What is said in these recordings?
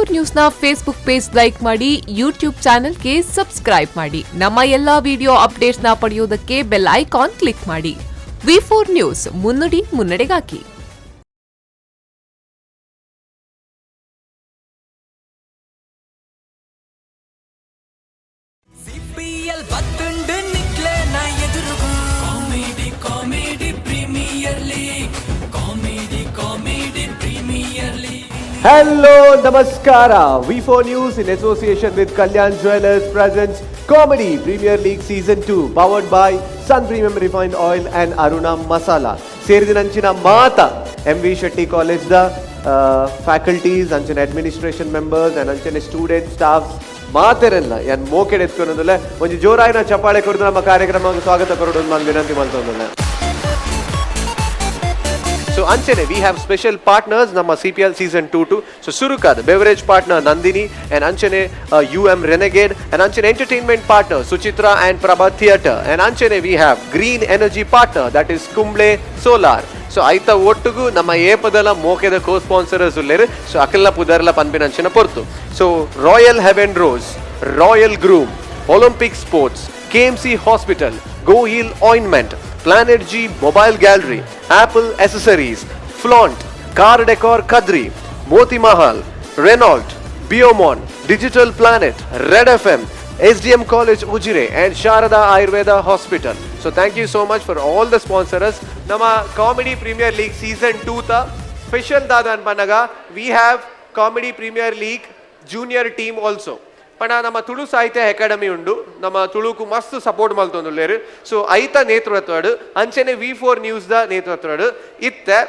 Four ನ್ಯೂಸ್ನ Facebook page like ಮಾಡಿ, YouTube ಚಾನೆಲ್ಗೆ subscribe ಮಾಡಿ. ನಮ್ಮ ಎಲ್ಲಾ ವಿಡಿಯೋ ಅಪ್ಡೇಟ್ಸ್ನ ಪಡೆಯೋದಕ್ಕೆ ಬೆಲ್ ಐಕಾನ್ ಕ್ಲಿಕ್ ಮಾಡಿ. ವಿ ಫೋರ್ ನ್ಯೂಸ್, ಮುನ್ನುಡಿ ಮುನ್ನಡೆಗಾಗಿ. ಸಿಪಿಎಲ್ ಬತ್ತುಂಡು ನಿಕ್ಲೆ ನ ಎದುರುಗು. Comedy, comedy premier league. Comedy, comedy premier league. Hello, Namaskara. V4 News in association with Kalyan Jewelers presents Comedy Premier League Season 2, powered by Sun Premium Refined Oil and Aruna Masala. ಸೇರಿದಿನಂಚಿನ ಮಾತ M V Shetty college the faculties, ಅಂಚಿನ administration members and ಅಂಚಿನ student, staffs ಮಾತೆರೆಲ್ಲ ಯಾನ್ ಮೋಕೆಡ್ ಎತ್ಕೊನೊಂದುಲ್ಲೆ. ಒಂಜಿ ಜೋರಾಯಿನ ಚಪ್ಪಾಳೆ ಕೊರ್ದು ನಮ್ಮ ಕಾರ್ಯಕ್ರಮಕ್ಕೆ ಸ್ವಾಗತ ಕೊರೊಡು ನಾನು ವಿನಂತಿ ಮಲ್ತೊಂದುಲ್ಲೆ. ಸೊ ಅಂಚನೆ we have special partners ನಮ್ಮ ಸಿಪಿಎಲ್ ಸೀಸನ್ 2 ಟು. ಸೊ ಸುರುಕಾದ ಬೆವರೇಜ್ ಪಾರ್ಟ್ನರ್ ನಂದಿನಿ ಅಂಡ್ ಅಂಚನೆ ಯು ಎಂ ರೆನೆಗೇಡ್ ಅಂಡ್ ಅಂಚನೆ entertainment partner Suchitra and Prabha theatre and ಅಂಚನೆ we have green energy partner, that is Kumble Solar. So ಐತ ಒಟ್ಟುಗು ನಮ್ಮ ಏಪದಲ ಮೋಕೆದ ಕೋ ಸ್ಪಾನ್ಸರರ್ಸ್ ಉಲ್ಲೇರು. ಸೊ ಅಕಲ್ನ ಪುದರ್ಲ ಪನ್ಪಿನಂಚಿನ ಪೊರ್ತು. So royal heaven rose, royal groom, Olympic sports, KMC hospital, Gohil ointment, planet G mobile gallery, apple accessories, flaunt, car decor Kadri, Moti Mahal, Renault, ಬಿಯೋಮಾನ್, digital planet, red F M, SDM college Ujire and Sharada Ayurveda hospital. So thank you so much for all the sponsors. ನಮ್ಮ comedy premier league season 2 ತ special ದಾದ ಅನ್ಪನಗ, we have Comedy Premier League junior team also. ಪಂಡ ನಮ್ಮ ತುಳು ಸಾಹಿತ್ಯ academy ಉಂಡು, ನಮ್ಮ ತುಳುಕು ಮಸ್ತ್ support ಮಲ್ತೊಂದುಲ್ಲೆರ್. ಸೊ ಐತ ನೇತೃತ್ವಡ್, ಅಂಚನೆ ವಿ ಫೋರ್ ನ್ಯೂಸ್ ದ ನೇತೃತ್ವಡ್, ಇತ್ತೆ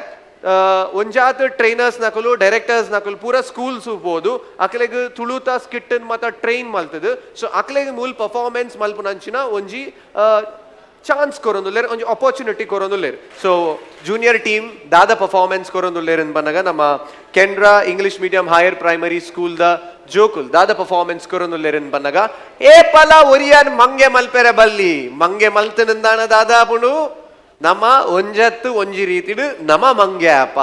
ಒಂಜಾತ್ ಟ್ರೈನರ್ಸ್ ನಕಲು, ಡೈರೆಕ್ಟರ್ಸ್ ನಕಲು ಪೂರ ಸ್ಕೂಲ್ಸ್ ಪೋದು ಅಕ್ಲೆಗ್ ತುಳುತ ಸ್ಕಿಟ್ ಮತ ಟ್ರೈನ್ ಮಲ್ತದು. ಸೊ ಅಕ್ಲೆಗ್ ಮೂಲ್ ಪರ್ಫಾರ್ಮೆನ್ಸ್ ಮಲ್ಪುನಂಚಿನ ಒಂಜಿ ಚಾನ್ಸ್ ಕೊರೊಂದುಲ್ಲೆರ್, ಒಂಜಿ ಅಪರ್ಚುನಿಟಿ ಕೊರೊಂದುಲ್ಲೆರ್. ಸೊ ಜೂನಿಯರ್ ಟೀಮ್ ದಾದ ಪರ್ಫಾರ್ಮೆನ್ಸ್ ಕೊರೊಂದುಲ್ಲೆರ್ ಬಂದಾಗ, ನಮ್ಮ Canara English medium higher primary school ದ ಜೋಕುಲ್ ದಾದ ಪರ್ಫಾರ್ಮೆನ್ಸ್ ಕೊರೊಂದುಲ್ಲೆರ್ ಬಂದಾಗ, ಏ ಪಲ ಒರಿಯನ್ ಮಂಗೆ ಮಲ್ಪೆರೆ ಬಲ್ಲಿ, ಮಂಗೆ ಮಲ್ತನಿಂದಾನ ದಾದಾಪುಂಡು, ನಮ್ಮ ಒಂಜತ್ತು ಒಂಜಿ ರೀತಿಡು ನಮ ಮಂಗೆ ಅಪ್ಪ.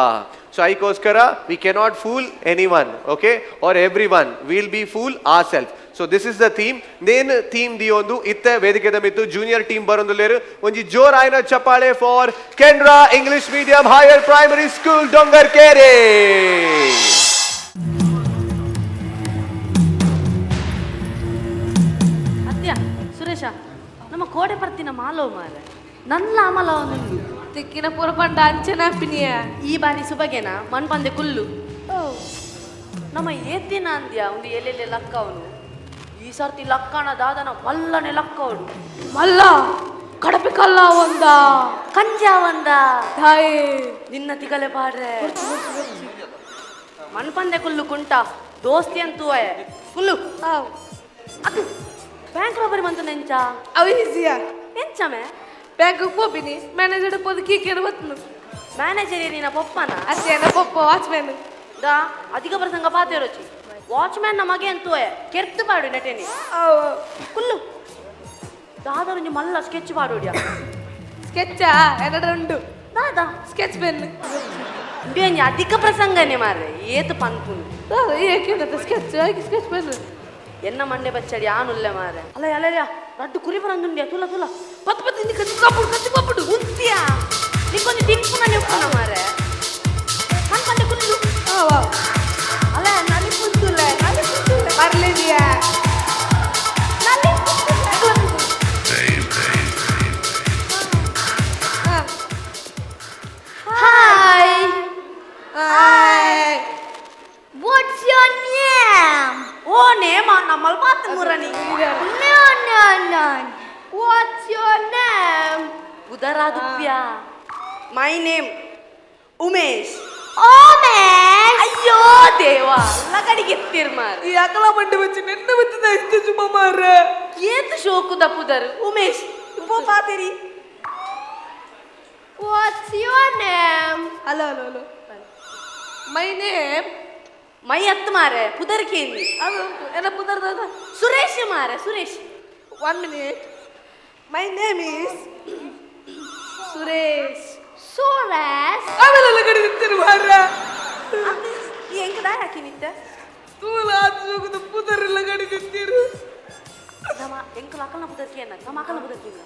ಸೊ ಐಕೋಸ್ಕರ we cannot pool any one, okay, R every one, will be pool R self. So this is the theme. Name theme ದಿಯೊಂದು ಇತ್ತೆ ವೇದಿಕೆದ ಮಿತ್ತು ಜೂನಿಯರ್ ಟೀಮ್ ಬರೊಂದುಲ್ಲೆರ್. ಒಂಜಿ ಜೋರಾಯಿನ ಚಪ್ಪಾಳೆ for Canara English medium higher primary school, Dongarkere. ಅತ್ಯ Suresha, ನಮ್ಮ ಕೋಡೆ ಪರ್ತಿನ ಮಾಲೋ ಮಾರೆ ನನ್ನ ಅಮಲ ನಿಂದು. ತಿಕ್ಕಿನ ಪೂರ ಪಂಡ ಅಂಚನ ಪಿನಿಯ. ಈ ಬಾರಿ ಸುಬಗೆನ ಮಣ್ಪಂದೆ ಕುಲ್ಲು. ನಮ್ಮ ಏತಿನ ಅಂದ್ಯ ಒಂದು ಎಲ್ಲೆಲ್ಲಿ ಲಕ್ಕ ಅವನು. ಈ ಸರ್ತಿ ಲಕ್ಕಣ ದಾದನ ಮಲ್ಲನೆ ಲಕ್ಕವಡು. ಮಲ್ಲ ಕಡಪೆ ಕಲ್ಲ ಒಂದ. ಕಂಜ ಒಂದ. ತಾಯಿ. ನಿನ್ನ ತಿಗಲೆ ಪಾಡ್ರೆ. ಮಣ್ಪಂದೆ ಕುಲ್ಲು ಕುಂಟ ದೋಸ್ತಿ ಅಂತೂ ಕುಲ್ಲು. ಅದು ಬ್ಯಾಂಕ್ ರಾಬರಿ ಬಂತು ನೆಂಚ. ಅವು ಈಸಿಯಾ? ಎಂಚಮೆ? ಬ್ಯಾಂಕ್ ಪೋಪಿನಿ, ಮ್ಯಾನೇಜರ್ ಪೋದು ಕೀಕೇನು ಬತ್ತನು. ಮ್ಯಾನೇಜರ್ ನಿನ್ನ ಪೊಪ್ಪನ? ಅತ್ತೇನ ಪೊಪ್ಪ, ವಾಚ್ಮ್ಯಾನ್. ದಾ ಅಧಿಕ ಪ್ರಸಂಗ ಪಾತೆರೋಚಿ. ವಾಚ್ಮ್ಯಾನ್ ನ ಮಗೆ ಅಂತೂ ಕೆರ್ತು ಪಾಡು ನಟೇನಿ. ಕುಲ್ಲು, ದಾದರೊಂಜಿ ಮಲ್ಲ ಸ್ಕೆಚ್ ಪಾಡೋಡಿಯ. ಸ್ಕೆಚ್ಚಾ? ಎನ್ನಡ ಉಂಡು. ದಾದಾ? Sketch pen. ಇಂದು ಅಧಿಕ ಪ್ರಸಂಗನೇ ಮಾರ್ರೆ, ಏತು ಪನ್ಪುನು. ಏಕೆ ಸ್ಕೆಚ್ ಸ್ಕೆಚ್ ಪೆನ್? ಎನ್ನ ಮಂಡೆ ಬಚ್ಚಡಿ ಆನುಲ್ಲೆ ಮಾರ್ರೆ. ಅಲ್ಲ ಅಲ್ಲ ಅಲ್ಲ, ರಡ್ಡು ಕುರಿ ಬರಂದುಂಡಿಯ, ತುಲ ತುಲ. ಪತ್ತು ಪತ್ತು ನೀ ಕತ್ತಿ ಕಾಪುಡು, ಕತ್ತಿ ಕಾಪುಡು. ಉಂತಿಯಾ, ನಿಕ್ಕೊಂಜಿ ತಿನ್ಪುನ ನೆಪ್ಪುನ ಮಾರ್ರೆ. ಮನ್ಪಂದೆ ಕುಲ್ಲು. ಅಲ್ಲ, ನಲಿಪುತ್ತುಲ್ಲ ನಲಿಪುತ್ತುಲ್ಲ. ಬರ್ಲಿದೆಯಾ? ನಲಿಪುತ್ತುಲ್ಲ. Hi. Hi. What's your name? ಓ ನೇಮ ನಮ್ಮಲ್ ಮಾತು ಮುರಣಿ. No, no, no. What's your name? ಉದರಾದುಪ್ಯ. My name Umesh. Omesh. ಅಯ್ಯೋ ದೇವ, ಲಗಡಿಗೆ ಮಾರ್. ಈ ಅಕಲ ಬಂಡೆ ಬಚ್ಚಿ ನಿನ್ನ ಬತ್ತಿದ ಇಷ್ಟ ಸುಮ್ಮ ಮಾರ್ರೆ. ಏತು ಶೋಕು ದಪ್ಪುದರು ಉಮೇಶ್ ಪೋ ಪಾತೆರಿ. What's your name? Hello hello hello, my name. My ಅತ್ತು ಮಾರೆ, ಪುದರ್ಕೇಂದಿ. ಅದು ಎನ್ನ ಪುದರ್ದಾದ? ಸುರೇಶ್ ಮಾರೆ, Suresh. One minute, my name is Suresh. Suresh. ಆಮೇಲೆ ಕಡೆ ನಿಂತಿರು ಮಾರ್ರೆ. ಈ ಎಂಕ ದಾಯ ಹಾಕಿ ನಿಂತೆ? ತೂಲ ಆತು ಪುದರೆಲ್ಲ ಗಡಿದಿತ್ತೀರು. ನಮ್ಮ ಎಂಕಲ್ ಅಕ್ಕನ ಪುದರ್ಕೇನ, ನಮ್ಮ ಅಕ್ಕನ ಪುದರ್ಕೇನ.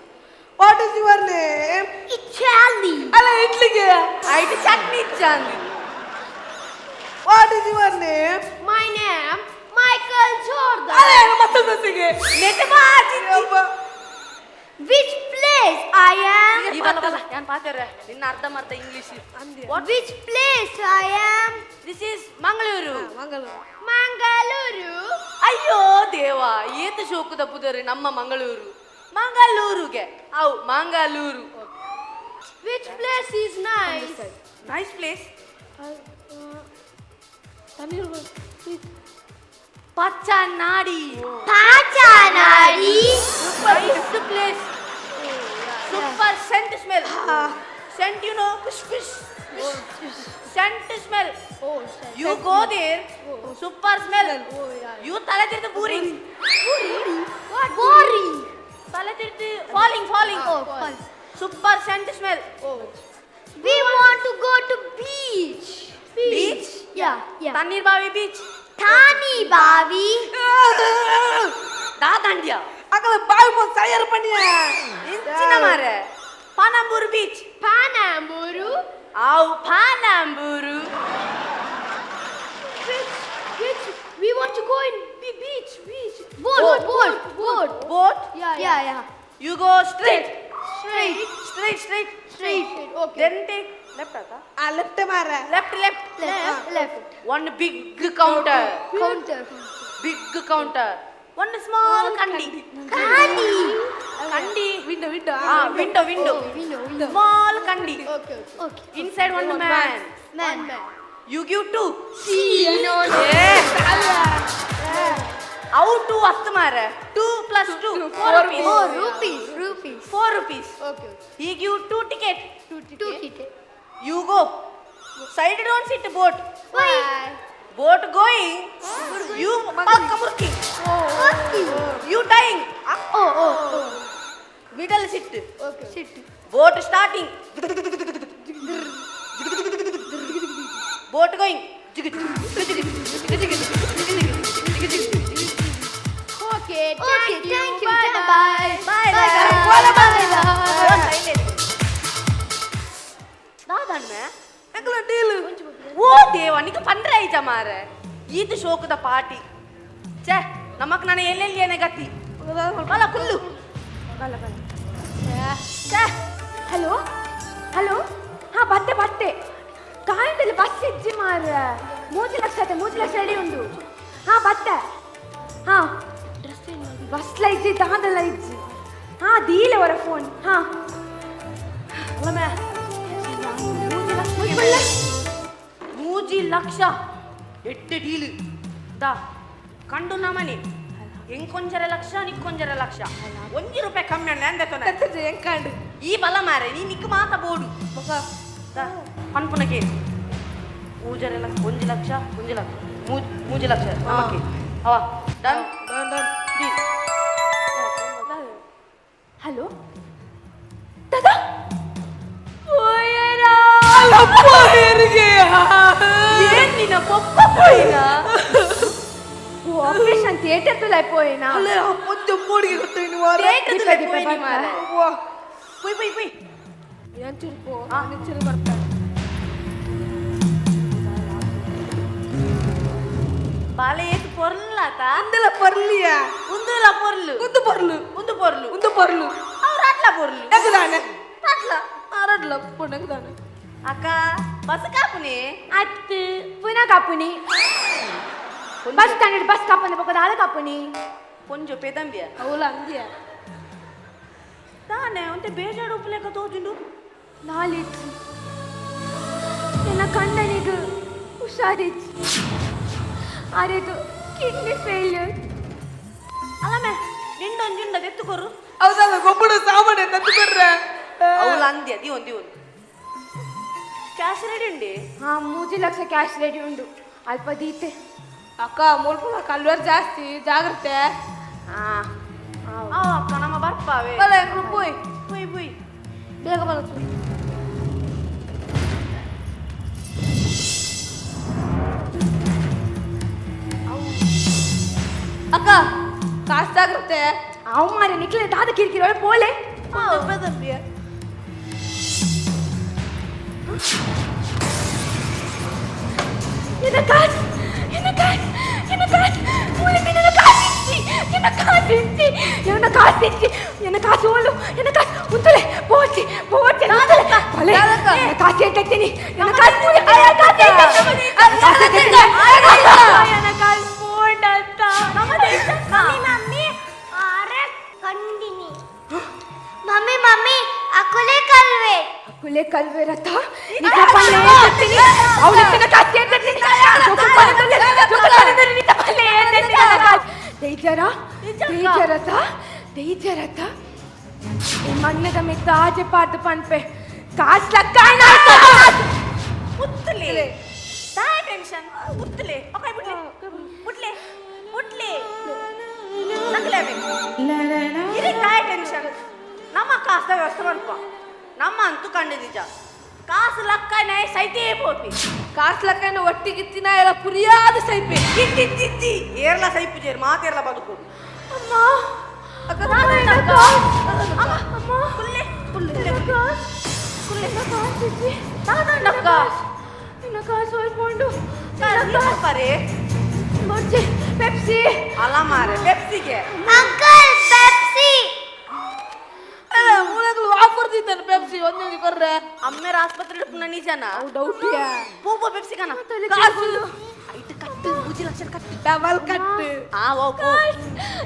What is your name? Italy. ಅಲ್ಲ ಇಡ್ಲಿಗೆ. ಐಟ್ chutney ಚಾಂದಿ. What is your name? My name Michael Jordan. ಅಲ್ಲ ಮಸಾಲೆ ದೋಸೆಗೆ. Which place I am? ಈ ಬಲ್ಲ ಬಲ್ಲ ಯಾನ್ ಪಾತೆರ್ರೆ ನಿನ್ನ ಅರ್ಧ ಮರ್ಧ English. Which place I am? This is Mangaluru. Mangaluru. ಅಯ್ಯೋ ದೇವಾ, ಏತ ಶೋಕದ ಪುದರಿ ನಮ್ಮ ಮಂಗಳೂರು. ಮಂಗಳೂರುಗೆ ಅವು Mangaluru. Which place is nice? Nice place. Pachanadi. Pachanadi. Nice place. Super scent smell. Scent you know, fish fish. Scent smell. You go there, super smell. You ತಲೆ ತಿರ್ದು boring. What? Boring. ತಲೆ ತಿರ್ದು falling falling. Oh, false. Super scent smell. We want to go to beach. Beach? Yeah, yeah. Tannirbhavi beach. Thani Bavi. ದಾದಾಂಡ್ಯ. ಅಕಲ ಬಾಯಿ ಬಂದು ತಯಾರು ಪಣಿಯ. ಇಂಚಿನ ಮಾರೆ. Panambur beach. Panamburu. ಆವು ಪಾನಂಬೂರು. Which, we want to go in beach, beach. Boat, boat, boat. Boat. Yeah, yeah, yeah. You go straight. Straight, Straight, straight. Straight. Okay. Then take left ಆತಾ? ಆ left ಮಾರ. Left, left. Left, left. One big counter. Counter. Big counter. One small kandi. Kandi. Kandi. Window window. Ah, window, window. Window, window. Small kandi. Okay, okay. Inside one man. Man, man. You give two. See, no, no. ಅವು to ಹತ್ತು ಮಾರೆ. Two plus two four rupees. Oh, rupees, rupees. Four rupees. Okay. He give two ticket. Two ticket. You go. Side don't sit boat. Why? Boat going. You ಪಕ್ಕ ಮುರ್ಕಿ. Okay. You dying. Oh, oh, oh. Middle sit. Okay. Sit. Boat starting. Boat going. Okay, thank you. Thank you. Bye. Bye. Bye. Bye. ದಾದಣ್ಣ ಅಕಲ deal. ಓ ದೇವ, ನಿಕ ಪಂದ್ರ ಐಜ ಮಾರೆ. ಈತ ಶೋಕದ ಪಾಟಿ. ಛೇ, ನಮಕ್ ನಾನು ಎಲ್ಲೆಲ್ಲಿ ಏನೇ ಗತಿ. ಬಲ ಕುಲ್ಲು ಬಲ ಬಲ. ಛೇ. ಹಲೋ ಹಲೋ, ಹಾ ಬತ್ತೆ ಬತ್ತೆ. ಕಾಯಂದಲ್ಲಿ ಬಸ್ ಇಜ್ಜಿ ಮಾರ. ಮೂಜಿ ಲಕ್ಷ ಆಯ್ತಾ? ಮೂಜಿ ಲಕ್ಷ ರೆಡಿ ಉಂಡು. ಹಾ ಬತ್ತೆ. ಹಾ ಬಸ್ ಇಜ್ಜಿ, ದಾದಲ್ಲ ಇಜ್ಜಿ. ಹಾ ದೀಲೆ ಅವರ ಫೋನ್. ಹಾ ಮೂಜಿ ಲಕ್ಷ ಎಡ್ಡೆ ಡೀಲು ದಾ ಕಂಡು ನಮನೆ. ಎಂಕೊಂಜರ ಲಕ್ಷ ನಿಕ್ಕೊಂಜರ ಲಕ್ಷ ಒಂಜಿ ರೂಪಾಯಿ ಕಮ್ಮಿ ಅಣ್ಣ ಅಂದೆ. ಎಂಕಾಂಡು. ಈ ಬಲ ಮಾರೆ, ನೀ ನಿಕ್ ಮಾತ ಬೋಡು ದಾ ಪನ್ಪುನಕ್ಕೆ. ಮೂಜರ ಲಕ್ಷ, ಒಂಜಿ ಲಕ್ಷ, ಒಂಜಿ ಲಕ್ಷ, ಮೂಜಿ ಲಕ್ಷ ನಮಕ್ಕೆ ಅವ. Done done done. Deal. Hello ದಾದಾ ಪೋಯರಾ. ಅಪ್ಪ ಹೆರಿಗೆ. ಏನ್ ನಿನ್ನ ಪೊಪ್ಪ ಪೋಯಿನ? ಆಪರೇಷನ್ ಥಿಯೇಟರ್ ತುಲೈ ಪೋಯಿನಾ? ಅಲ್ಲ, ಪೊಂಜೆ ಮೋಡಿಗೆ ಕೊಟ್ಟು ವಾರ. ಥಿಯೇಟರ್ ತುಲೈ ದೀಪ, ದೀಪ, ಪೋಯಿನಿ ಮಾರೆ. ವಾ. ಪೊಯ್ ಪೊಯ್ ಪೊಯ್. ಎಂಚೂರು ಪೋ ಎಂಚೂರು ಬರ್ತಾರೆ. ಬಾಲೆ ಏತ್ ಪೊರ್ಲಾತ. ಅಂದಲ ಪರ್ಲಿಯ. ಉಂದುಲ ಪೊರ್ಲು. ಉಂದು ಪರ್ಲು. ಉಂದು ಪೊರ್ಲು. ಉಂದು ಪರ್ಲು. ಅವ್ರು ಅಟ್ಲ ಪೊರ್ಲು. ಎಗದಾನೆ. ಅಟ್ಲ. ಆರಡ್ಲ ಪೊಣ್ಣಗದಾನೆ. ಅಕ್ಕ ಬಸ್ ಕಾಪುನಿ. ಅತ್ತು ಪುನಃ ಕಾಪುನಿ. ಬಸ್ ಸ್ಟ್ಯಾಂಡರ್ಡ್ ಬಸ್ ಕಾಪುನ ಪಕ್ಕ ದಾದ ಕಾಪುನಿ. ಕೊಂಜೊ ಪೆದಂಬಿಯ. ಅವಳ ಅಂದ್ಯ. ತಾನೆ ಒಂತೆ ಬೇಜಾರು ಉಪ್ಪುಲೆಕ್ಕ ತೋಜುಂಡು. ನಾಲಿಜ್ಜಿ ನನ್ನ ಕಂಡನಿಗೆ ಹುಷಾರಿಜ್ಜಿ, ಅರೆದು ಕಿಡ್ನಿ ಫೇಲ್ಯೂರ್. ಅಲ್ಲಮೆ ನಿಂಡೊಂಜುಂಡ ದೆತ್ತುಕೊರು. ಹೌದಲ್ಲ, ಗೊಬ್ಬರ ಸಾಮಾನ್ಯ ತಂದು ಬರ್ರೆ. ಅವಳು ಅಂದ್ಯ ದಿವೊಂದು ದಿವೊಂದು ಕ್ಯಾಶ್ ರೆಡಿ ಉಂಡಿ. ಹಾ ಮೂಜಿ ಲಕ್ಷ ಕ್ಯಾಶ್ ರೆಡಿ ಉಂಡು, ಅಲ್ಪ ದೀತೆ. ಅಕ್ಕ ಮುಲ್ಪ ಕಲ್ವರ್ ಜಾಸ್ತಿ, ಜಾಗ್ರತೆ. ಹಾ ಆ ಅಕ್ಕ ನಮ್ಮ ಬರ್ಪಾವೆ. ಬಲ ಪೋಯ್. ಪುಯ್ ಪುಯ್. ಬೇಗ ಬಲ. ಅಕ್ಕ ಕಾಸು ಜಾಗ್ರತೆ ಅವು ಮಾರೆ ನಿಕ್ಲೆ ದಾದ ಕಿರಿಕಿರಿ ಪೋಲೆ ಎನ್ನ ಕಾಸು ಎನ್ನ ಕಾಸು ಎನ್ನ ಕಾಸು ಮೂಲೆ ಎನ್ನ ಕಾಸು ಇಚ್ಚಿ ಎನ್ನ ಕಾಸು ಇಚ್ಚಿ ಎನ್ನ ಕಾಸು ಇಚ್ಚಿ ಎನ್ನ ಕಾಸು ಓಲು ಎನ್ನ ಕಾಸು ಉತ್ತಲೆ ಪೋಚಿ ಪೋಚಿ ಪಲೆ ಎನ್ನ ಕಾಸು ಹೇಳ್ತೀನಿ ಎನ್ನ ಕಾಸು ಮೂಲೆ ಎನ್ನ ಕಾಸು ಹೇಳ್ತೀನಿ ಎನ್ನ ಕಾಸು ಪೋಂಡಂತ ಮಮ್ಮಿ ಮಮ್ಮಿ ಆರೆ ಕಂಡಿನಿ ಮಮ್ಮಿ ಮಮ್ಮಿ ಅಕುಲೆ ಕಲ್ವೆ ಅಕುಲೆ ಕಲ್ವೆ ರಥ ನಿಜ ಪಲ್ಲೆ ಹೇಳ್ತೀನಿ ಅವಳಿತ್ತಿನ ಕಾಸು ಹೇಳ್ತೀನಿ ನಿಜ ಪಲ್ಲೆ ಹೇಳ್ತೀನಿ ದೈಜರ ದೈಜರಥ ದೈಜರಥ ಈ ಮಣ್ಣದ ಮಿತ್ತ ಆಜೆ ಪಾತ ಪನ್ಪೆ ಕಾಸು ಲಕ್ಕ ಉತ್ತಲೆ ತಾ ಟೆನ್ಷನ್ ಉತ್ತಲೆ ಓಕೆ ಬುಡ್ಲೆ ಬುಡ್ಲೆ ಬುಡ್ಲೆ ನಕಲೆ ಇರಿ ತಾಯ್ ಟೆನ್ಷನ್ ನಮ್ಮ ಕಾಸ್ದ ವ್ಯವಸ್ಥೆ ಮಾಡ್ಪ ನಮ್ಮ ಅಂತೂ ಕಂಡಿದ್ದೀಜ ಕಾಸು ಲಕ್ಕನೆ ಸೈತೇ ಪೋಪಿ ಕಾಸು ಲಕ್ಕನ ಒಟ್ಟಿಗಿತ್ತಿನ ಎಲ್ಲ ಪುರಿಯಾದ ಸೈಪೆ ಇಟ್ಟಿದ್ದಿದ್ದಿ ಏರ್ಲ ಸೈಪು ಜೇರ್ ಮಾತೇರ್ಲ ಬದುಕು ಅಮ್ಮ ಅಕ್ಕ ಅಮ್ಮ ಕುಲ್ಲೆ ಕುಲ್ಲೆ ಕುಲ್ಲೆ ಕಾಸು ಇಚ್ಚಿ ತಾದಣ್ಣಕ್ಕ ನಿನ್ನ ಕಾಸು ಹೊಲ್ಕೊಂಡು ಪರೇ ಮೊಜ್ಜೆ ಪೆಪ್ಸಿ ಅಲ್ಲ ಮಾರೆ ಪೆಪ್ಸಿಗೆ ಅಂಕಲ್ ಪೆಪ್ಸಿ ಮೂಲಗಳು ಆಫರ್ ದಿತ್ತಾನೆ ಪೆಪ್ಸಿ ಒಂದೊಂದು ಕೊರ್ರೆ ಅಮ್ಮೇರ ಆಸ್ಪತ್ರೆ ಪುನಃ ನಿಜನ ಡೌಟ್ ಪೂ ಪೋ ಪೆಪ್ಸಿ ಕಣ ಕಾಸು ಐಟ್ ಕಟ್ಟು ಮೂಜಿ ಲಕ್ಷ ಕಟ್ಟು ಡಬಲ್ ಕಟ್ಟು ಆ ಓ ಪೋ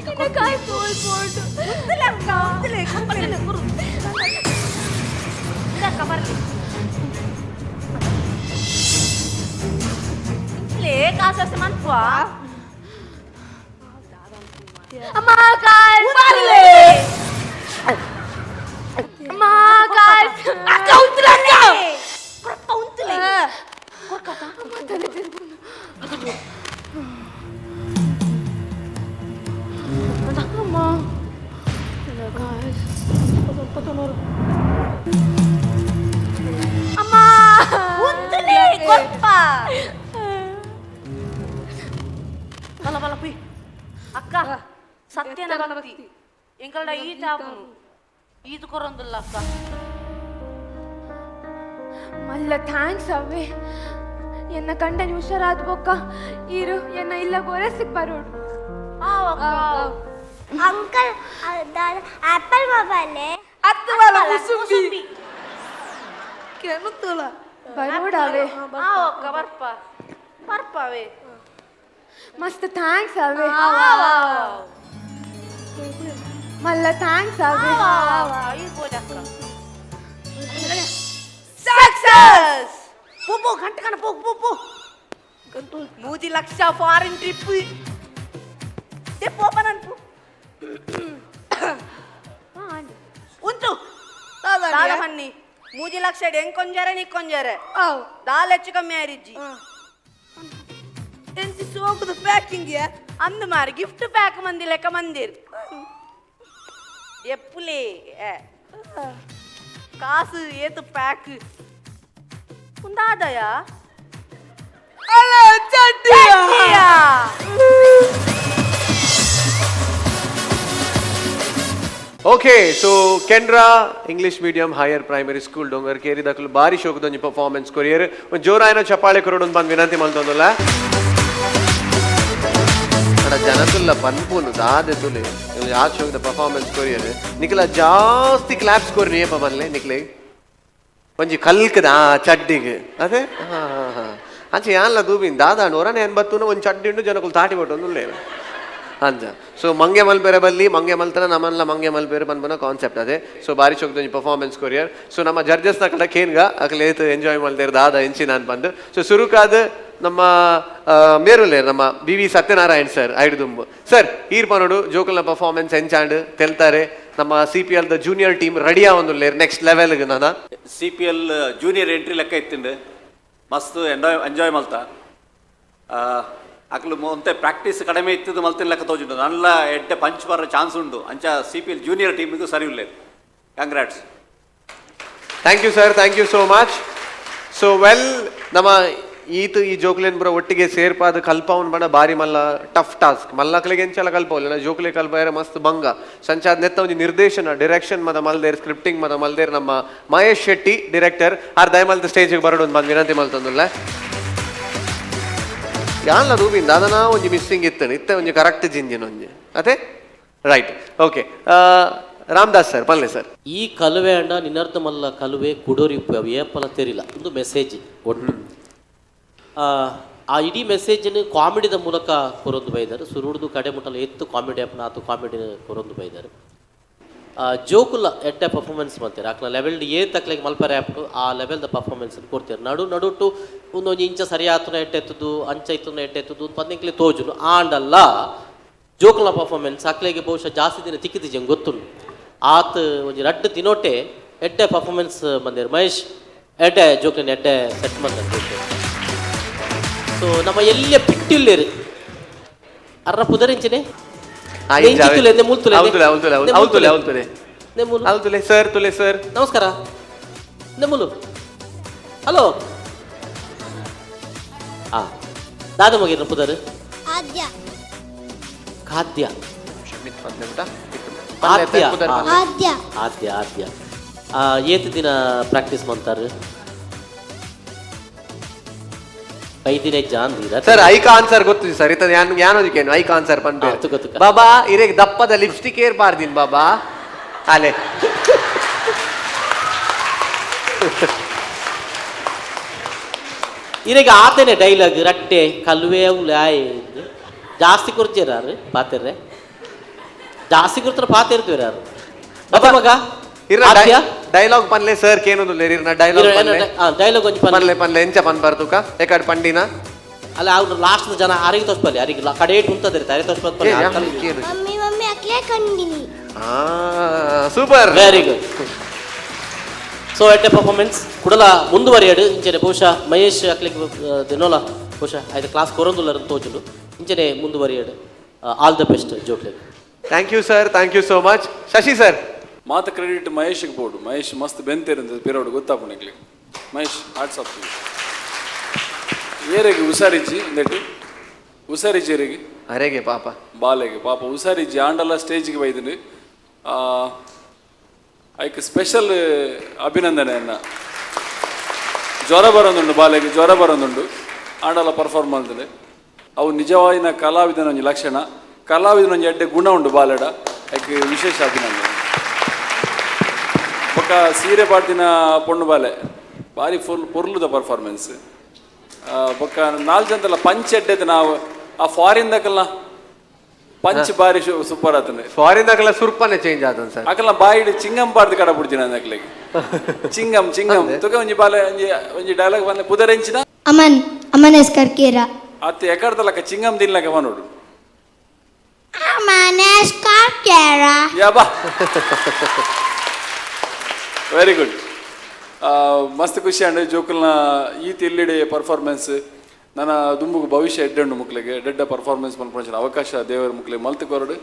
ನಿನ್ನ ಕಾಸು ಹೊಲ್ಕೊಂಡು ಉತ್ತಲೆ ಅಕ್ಕ ಉತ್ತಲೆ ಕುಪ್ಪಲೆ ಕುರು ಅಕ್ಕ ಬರ್ಲಿ ಲೇ ಕಾಸು ಮನ್ಪು ಅಮ್ಮ ಕಾಸು ಅಮ್ಮ ಕಾಸು ಅಕ್ಕ ಉತ್ತಲೆ ಅಕ್ಕ ಕೊರಪ್ಪ ಉಂತಲೆ ಅಮ್ಮ ತಲೆ ತಿರ್ಗುನು. ಅಮ್ಮ ನನ್ನ ಕಾಸು ಅಮ್ಮ ಉಂತಲೆ ಕೊರಪ್ಪ ಬಲ ಬಲ ಪುಯ್ ಅಕ್ಕ ಸತ್ಯನ ಭಕ್ತಿ ಎಂಕಲ್ಡ ಈತ ಆಪುನು ಈತ ಕೊರೊಂದುಲ್ಲ ಅಕ್ಕ ಮಲ್ಲ thanks ಅವೇ ಎನ್ನ ಕಂಡನಿ ಹುಷಾರಾದ ಬೊಕ್ಕ ಇರು ಎನ್ನ ಇಲ್ಲ ಗೋರಸಿಗೆ ಬರೋಡು ಆವ್ ಅಕ್ಕ uncle apple mobile ಅತ್ತು ಬಾಲ ಮುಸುಂಬಿ ಕೆನುತ್ತಲ ಬರೋಡಾವೆ ಆವ್ ಅಕ್ಕ ಬರ್ಪ ಬರ್ಪವೇ ಮಸ್ತ್ thanks ಅವೇ ಮಲ್ಲ thanks ಅವೇ ಸಕ್ಸಸ್ ಪೋ ಪೋ ಗಂಟೆ ಕಣ ಪೋ ಪೋ ಪೋ ಮೂಜಿ ಲಕ್ಷ ಫಾರಿನ್ ಟ್ರಿಪ್ ತೆ ಪೋಪ ನನ್ಪು ಉಂಟು ದಾದ ಬನ್ನಿ ಮೂಜಿ ಲಕ್ಷ ಹೆಂಗ್ ಕೊಂಜಾರೆ ನೀ ಕೊಂಜಾರೆ ದಾಲ್ ಹೆಚ್ಚು ಕಮ್ಮಿ ಆರಿಜ್ಜಿ ಎಂಚಿ ಸೋಕುದ ಪ್ಯಾಕಿಂಗ್ ಅಂದು ಮಾರಿ ಗಿಫ್ಟ್ ಪ್ಯಾಕ್ ಮಂದಿ ಲೆಕ್ಕ ಮಂದಿರ್ ಎಪ್ಪುಲೇ ಕಾಸು ಏತು ಪ್ಯಾಕ್ ಉಂದಾದಯ ಅಲ್ಲ ಚಡ್ಡಿಯ okay so Kendra English medium higher primary school Dongar Keri ದಕಲು ಬಾರಿ ಶೋಕದೊಂಜಿ ಪರ್ಫಾರ್ಮೆನ್ಸ್ ಕೊರಿಯರ್ ಒಂದು ಜೋರಾಯನ ಚಪ್ಪಾಳೆ ಕೊರಡೊಂದು ಬಂದು ವಿನಂತಿ ಮಲ್ತೊಂದುಲ್ಲ ಅಡ ಜನತುಲ್ಲ ಪನ್ಪುನು ದಾದೆ ತುಲೆ ಆ ಶೋಕದ ಪರ್ಫಾರ್ಮೆನ್ಸ್ ಕೊರಿಯರ್ ನಿಖಲ ಜಾಸ್ತಿ ಕ್ಲಾಪ್ಸ್ ಕೊರಿ ನೇಪ ಬನ್ಲೆ ನಿಕ್ಲೆ ಒಂಜಿ ಕಲ್ಕದ ಆ ಚಡ್ಡಿಗೆ ಅದೇ ಹಾ ಹಾ ಹಾ ಅಂಚೆ ಯಾನ್ಲ ದೂಬಿನ್ ದಾದ ಒರನೆ ಎನ್ಬತ್ತುನ ಒಂದು ಚಡ್ಡಿ ಉಂಡು ಜನಕುಲು ತಾಟಿ ಬಟ್ಟೊಂದು ಅಂಚ ಸೊ ಮಂಗೆ ಮಲ್ಪೆರೆ ಬಲ್ಲಿ ಮಂಗೆ ಮಲ್ತನ ನಮನ್ಲ ಮಂಗೆ ಮಲ್ಪೆರೆ ಪನ್ಪುನ ಕಾನ್ಸೆಪ್ಟ್ ಅದೇ. ಸೊ ಬಾರಿ ಚೊಕ್ದೊಂಜಿ performance courier. So ನಮ್ಮ ಜಡ್ಜಸ್ ನ ಕಡ ಕೇನ್ಗ ಅಕಲ್ ಏತ್ ಎಂಜಾಯ್ ಮಲ್ತೇರ್ ದಾದ ಎಂಚಿನ ಬಂದು. ಸೊ ಸುರುಕಾದ ನಮ್ಮ ಮೇರುಲೆ ನಮ್ಮ B V Satyanarayan sir ಐಡುದುಂಬು sir ಈರ್ ಪನೋಡು ಜೋಕಲ್ನ ಪರ್ಫಾರ್ಮೆನ್ಸ್ ಎಂಚಾಂಡ್ ತೆಲ್ತಾರೆ. ನಮ್ಮ C P L the junior team ready ಆವೊಂದುಲ್ಲೇರ್ next ಲೆವೆಲ್ಗೆ ನಾನ C P L junior entry ಲೆಕ್ಕ ಇತ್ತಿಂಡು ಮಸ್ತ್ ಎಂಜಾಯ್ ಎಂಜಾಯ್ ಮಲ್ತ. ಅಕ್ಲು ಒಂತೆ ಪ್ರಾಕ್ಟೀಸ್ ಕಡಿಮೆ ಇತ್ತಿದ್ದು ಮಲ್ತಿನ ಲೆಕ್ಕ ತೋಜುಂಡು ನಲ್ಲ ಎಡ್ಡೆ ಪಂಚ್ ಬರೋ ಚಾನ್ಸ್ ಉಂಡು. ಅಂಚ C P L junior ಟೀಮಿಗೂ ಸರಿ ಉಲ್ಲೇರು. Congrats. Thank you sir, thank you so much. So well ನಮ್ಮ ಈತ ಈ ಜೋಕ್ಲೆನ್ ಪೂರ ಒಟ್ಟಿಗೆ ಸೇರ್ಪಾದ ಕಲ್ಪವನ್ ಬಣ ಬಾರಿ ಮಲ್ಲ ಟಫ್ ಟಾಸ್ಕ್. ಮಲ್ಲಕ್ಲೆಗೆ ಎಂಚಲ ಕಲ್ಪವಲ್ಲ, ಜೋಕ್ಲೆ ಕಲ್ಪಾಯರ ಮಸ್ತ್ ಬಂಗ. ಸಂಚಾದ ನೆತ್ತ ಒಂಜಿ ನಿರ್ದೇಶನ ಡೈರೆಕ್ಷನ್ ಮದ ಮಲ್ದೇರ್, ಸ್ಕ್ರಿಪ್ಟಿಂಗ್ ಮದ ಮಲ್ದೇರ್ ನಮ್ಮ ಮಹೇಶ್ ಶೆಟ್ಟಿ ಡೈರೆಕ್ಟರ್ ಆರ್ ದಯಮಲ್ತ ಸ್ಟೇಜ್ಗೆ ಬರೋಡು ಬಂದು ವಿನಂತಿ ಮಲ್ತಂದುಲ್ಲ. ಯಾನ್ಲ ರೂಬಿಂದ ಅದನ್ನ ಒಂಜಿ ಮಿಸ್ಸಿಂಗ್ ಇತ್ತಣ ಇತ್ತ ಒಂಜಿ ಕರೆಕ್ಟ್ ಜಿಂಜಿನ ಒಂಜಿ ಅದೇ ರೈಟ್. ಓಕೆ ರಾಮದಾಸ್ ಸರ್ ಪಲ್ಲೆ ಸರ್. ಈ ಕಲುವೆ ಅಣ್ಣ ನಿನ್ನರ್ಥ ಮಲ್ಲ ಕಲುವೆ ಕುಡೋರಿ ಅವು ಏಪಲ ತೆರಿಲ್ಲ ಒಂದು ಮೆಸೇಜ್ ಒಟ್ಟು. ಆ ಇಡೀ ಮೆಸೇಜನ್ನು ಕಾಮಿಡಿದ ಮೂಲಕ ಕೊರೊಂದು ಬೈದರು. ಸುರುಡ್ದು ಕಡೆ ಮುಟ್ಟಲ ಎತ್ತು ಕಾಮಿಡಿ ಅಪ್ನ ಆತು ಕಾಮಿಡಿ ಕೊರೊಂದು ಬೈದರು. ಜೋಕುಲ ಎಡ್ಡೆ ಪರ್ಫಾರ್ಮೆನ್ಸ್ ಮಾಡ್ತಾರೆ. ಆಕ್ಲ ಲೆವೆಲ್ ಏ ತಕ್ಲೆಗೆ ಮಲ್ಪರೆ ಆಪ್ಟು ಆ ಲೆವೆಲ್ದ ಪರ್ಫಾರ್ಮೆನ್ಸ್ ಕೊಡ್ತಾರೆ. ನಡು ನಡುಟು ಒಂದೊಂದು ಇಂಚ ಸರಿ ಆತನ ಎಟ್ಟೆತ್ತದು ಅಂಚ ಇತ್ತುನ ಎಟ್ಟೆತ್ತದು ಪಂದಿಂಕ್ಲೆ ತೋಜುನು. ಆಂಡಲ್ಲ ಜೋಕುಲ ಪರ್ಫಾರ್ಮೆನ್ಸ್ ಅಕ್ಲೆಗೆ ಬಹುಶಃ ಜಾಸ್ತಿ ದಿನ ತಿಕ್ಕಿದ್ದು ಗೊತ್ತುಂಡು. ಆತ ಒಂಜಿ ರಡ್ಡು ದಿನೋಟೆ ಎಡ್ಡೆ ಪರ್ಫಾರ್ಮೆನ್ಸ್ ಬಂದಿರು. ಮಹೇಶ್ ಎಡ್ಡೆ ಜೋಕ್ಲಿನ ಎಡ್ಡೆ ಸೆಟ್ ಬಂದ. ಸೊ ನಮ್ಮ ಎಲ್ಲ ಪಿಟ್ಟಿಲ್ಲೇರು ಅರ್ರ ಪುದರಿಂಚನೆ ಸರ್ ತುಲೆ ಸರ್ ನಮಸ್ಕಾರ ನೆಮ್ಮುಲು ಹಲೋ ಆ ದಾದ ಮಗಿರ ಪುದರ್ ಆದ್ಯ ಖಾದ್ಯ ಆದ್ಯ ಆದ್ಯ ಆದ್ಯ ಆದ್ಯ ಏತ್ ದಿನ ಪ್ರಾಕ್ಟೀಸ್ ಮಾಡ್ತಾರೆ? 5 ದಿನ ಜಾನ್ ಸರ್ ಐಕ ಆನ್ಸರ್ ಗೊತ್ತು ಸರ್ ಇತ್ತ ಯಾನ್ ಯಾನೋದಿಕೇನು ಐಕ ಆನ್ಸರ್ ಪನ್ಪೆ ಬಾಬಾ ಇರೇಗ್ ದಪ್ಪದ ಲಿಪ್ಸ್ಟಿಕ್ ಏರ್ ಪಾರ್ದಿನ್ ಬಾಬಾ ಅಲೆ ಇರೇಗ ಆತೇನೆ ಡೈಲಾಗ್ ರಟ್ಟೆ ಕಲ್ವೆ ಆಯ್ ಜಾಸ್ತಿ ಕೊರ್ಚೇರಾರು ಪಾತೆರ್ರೆ ಜಾಸ್ತಿ ಕೊಡ್ತಾರೆ ಪಾತೆ ಇರ್ತೀವಿ ಯಾರು ಮಗ ಡೈಲಾಗ್ ಪನ್ಲೆ ಸರ್ ಕೇನೊಂದು ಡೈಲಾಗ್ ಪನ್ಲೆ ಡೈಲಾಗ್ ಒಂಜಿ ಪನ್ಲೆ ಪನ್ಲೆ ಎಂಚ ಪನ್ ಬರ್ತುಕ ಎಕಡ್ ಪಂಡಿನ ಅಲ್ಲ ಅವ್ರು ಲಾಸ್ಟ್ ಜನ ಅರಿಗೆ ತೋರ್ಸ್ಪಲ್ಲಿ ಅರಿಗೆ ಕಡೆ ಉಂಟದಿರ್ತ ಅರಿಗೆ ತೋರ್ಸ್ಪಲ್ಲಿ. ಮಮ್ಮಿ ಮಮ್ಮಿ ಅಕ್ಲೆ ಕಂಡಿನಿ. Super very good. ಸೊ ಎಡ್ಡೆ ಪರ್ಫಾರ್ಮೆನ್ಸ್ ಕುಡಲ ಮುಂದುವರಿಯಡು ಇಂಚನೆ ಬಹುಶಃ ಮಹೇಶ್ ಅಕ್ಲಿಗೆ ದಿನೋಲ ಬಹುಶಃ ಆಯ್ತು ಕ್ಲಾಸ್ ಕೊರೊಂದುಲ್ಲರ ತೋಜುಂಡು ಇಂಚನೆ ಮುಂದುವರಿಯಡು. ಆಲ್ the best ಜೋಕ್ಲೆಗ್. Thank you sir, thank you so much. Shashi sir ಮಾತ ಕ್ರೆಡಿಟ್ ಮಹೇಶ್ಗೆ ಬೋರ್ಡು. ಮಹೇಶ್ ಮಸ್ತ್ ಬೆಂತೇರಂತ ಪಿರೋಡು ಗೊತ್ತಾಪುನಕ್ಲಿ. ಮಹೇಶ್ ಹಾಟ್ಸ್ ಆಫ್ ಏರೆಗೆ ಹುಷಾರಿಜ್ಜಿ ಇಂದೆಟ್ ಹುಷಾರಿಜ್ಜಿ ಏರೆಗೆ ಅರೆಗೆ ಪಾಪ ಬಾಲೆಗೆ ಪಾಪ ಹುಷಾರಿಜ್ಜಿ ಆಂಡಲ ಸ್ಟೇಜ್ಗೆ ಬೈದಿನಿ. ಐಕ್ ಸ್ಪೆಷಲ್ ಅಭಿನಂದನೆಯನ್ನ. ಜ್ವರ ಬರೋದುಂಡು ಬಾಲೆಗೆ, ಜ್ವರ ಬರೋದುಂಡು ಆಂಡಲ ಪರ್ಫಾರ್ಮ್ ಮಾಡ್ತಾರೆ. ಅವು ನಿಜವಾಯಿನ ಕಲಾವಿದನ ಒಂಜಿ ಲಕ್ಷಣ, ಕಲಾವಿದನ ಒಂಜಿ ಎಡ್ಡೆ ಗುಣ ಉಂಡು ಬಾಲೆಡ. ಐಕ್ ವಿಶೇಷ ಅಭಿನಂದನೆ. ಬೊಕ್ಕ ಸೀರೆ ಪಾಡ್ದಿನ ಪೊಣ್ಣು ಬಾಲೆ ಭಾರಿ ಫುಲ್ ಪೊರ್ಲುದ ಪರ್ಫಾರ್ಮೆನ್ಸ್. ಬೊಕ್ಕ ನಾಲ್ಕು ಜನತಲ್ಲ ಪಂಚ್ ಎಡ್ಡೆದ ನಾವು ಆ ಫಾರಿನ್ ದಕಲ್ಲ ಪಂಚ್ ಬಾರಿ ಸೂಪರ್ ಆತನೆ. ಫಾರಿನ್ ದಕಲ್ಲ ಸುರ್ಪನೆ ಚೇಂಜ್ ಆತನ ಸರ್. ಅಕಲ್ಲ ಬಾಯಿಡ್ ಚಿಂಗಂ ಪಾಡ್ದು ಕಡ ಬಿಡ್ತೀನಿ ನಕ್ಲೆಗೆ. ಚಿಂಗಂ ಚಿಂಗಂ ತುಕ ಒಂಜಿ ಬಾಲೆ ಒಂಜಿ ಒಂಜಿ ಡೈಲಾಗ್ ಬಂದ ಪುದರೆಂಚಿನ ಅಮನ್ ಅಮನ್ ಎಸ್ ಕರ್ಕೇರ ಅತ್ತೆ ಎಕಡ್ದಲಕ್ಕ ಚಿಂಗಂ ತಿನ್ಲಕ್ಕ ಮನೋಡು ಅಮನ್ ಎಸ್ ಕರ್ಕೇರ ಯಾ ಬಾ ವೆರಿ ಗುಡ್. ಮಸ್ತ್ ಖುಷಿ ಅಂಡ್ ಜೋಕುಲ್ನ ಈತ ಎಲ್ಲಿಡೆ ಪರ್ಫಾರ್ಮೆನ್ಸ್ ನನ್ನ ದುಂಬುಗು ಭವಿಷ್ಯ ಎಡ್ಡೆ ಮುಕ್ಲೆಗೆ ಎಡ್ಡೆಡ್ಡ ಪರ್ಫಾರ್ಮೆನ್ಸ್ ಮಲ್ಪುನ ಅವಕಾಶ ದೇವರ ಮುಕ್ಲೆಗೆ ಮಲ್ತ್ ಕೊರಡು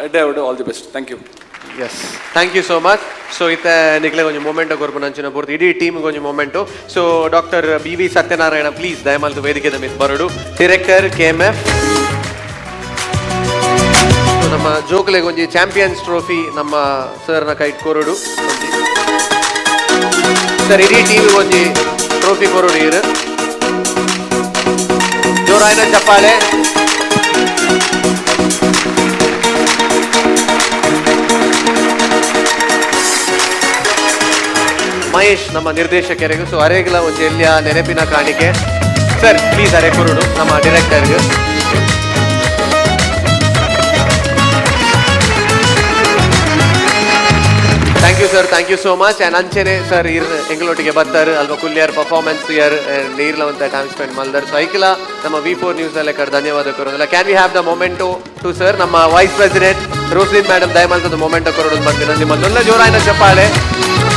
ಎಡ್ಡೆ ಅವಡು. All the best. Thank you. Yes thank you so much. So ಇತ್ತ ನಿಕ್ಲೆ ಒಂಜಿ ಮೊಮೆಂಟೋ ಕೊರ್ಪುನ ಅಂಚಿನ ಪೂರ್ತಿ ಇಡೀ ಟೀಮ್ಗೆ ಒಂಜಿ memento. So doctor B V Satyanarayana please ದಯಮಾಲ್ತು ವೇದಿಕೆದ ಮಿತ್ ಬರಡು. Director K M F. ನಮ್ಮ ಜೋಕುಲೆಗೆ ಒಂಜಿ ಚಾಂಪಿಯನ್ಸ್ ಟ್ರೋಫಿ ನಮ್ಮ ಸರ್ನ ಕೈಟ್ ಕೊರಡು. ಸರ್ ಇಡೀ ಟೀಮ್ ಒಂಜಿ ಟ್ರೋಫಿ ಕೊರಡು ಇರು. ಜೋರಾಯಿನ ಚಪ್ಪಾಳೆ. ಮಹೇಶ್ ನಮ್ಮ ನಿರ್ದೇಶಕರಿಗೂ ಸೊ ಅರೇಗ್ಲ ಒಂಜಿ ಎಲ್ಲಿಯ ನೆನಪಿನ ಕಾಣಿಕೆ. ಸರ್ ಪ್ಲೀಸ್ ಅರೆ ಕೊರಡು ನಮ್ಮ ಡೈರೆಕ್ಟರ್ಗೆ. Thank you sir, thank you so much. And ಅಂಚೆನೆ ಸರ್ ಇರ್ ಎಂಗಳೊಟ್ಟಿಗೆ ಬರ್ತಾರೆ ಅಲ್ವಾ ಕುಲ್ಯಾರ್ ಪರ್ಫಾರ್ಮೆನ್ಸ್ ಇಯರ್ ನೀರ್ಲ ಅಂತ ಟೈಮ್ ಸ್ಪೆಂಡ್ ಮಲ್ದರ್. ಸೊ ಐಕ್ಲ ನಮ್ಮ ವಿ4 ನ್ಯೂಸ್ ಅಲ್ಲೇ ಕಡೆ ಧನ್ಯವಾದ ಕೊರೋದಿಲ್ಲ. Can we have the memento to sir? ನಮ್ಮ ವೈಸ್ ಪ್ರೆಸಿಡೆಂಟ್ ರೋಸ್ಲಿನ್ ಮೇಡಮ್ ದಯಮಾಲ್ತದ ಮೊಮೆಂಟೋ ಕೊರೋದು ಬಂದಿನ ನಿಮ್ಮ ಜೋರಾಯಿನ ಚಪ್ಪಾಳೆ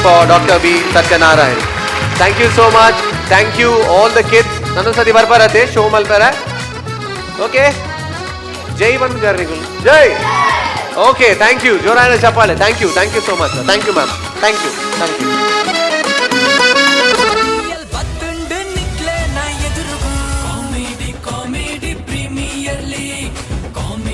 for doctor B Satyanarayan. Thank you so much. Thank you all the kids. ನನ್ನೊಂದ್ಸತಿ ಬರ್ಬಾರತೆ show ಮಲ್ಪರ. Okay ಜೈ ಬಂದು ಜೈ. Okay thank you. ಜೋರಾಯಿನ ಚಪ್ಪಾಳೆ. Thank you, thank you so much. Thank you ma'am. Thank you, thank you. League.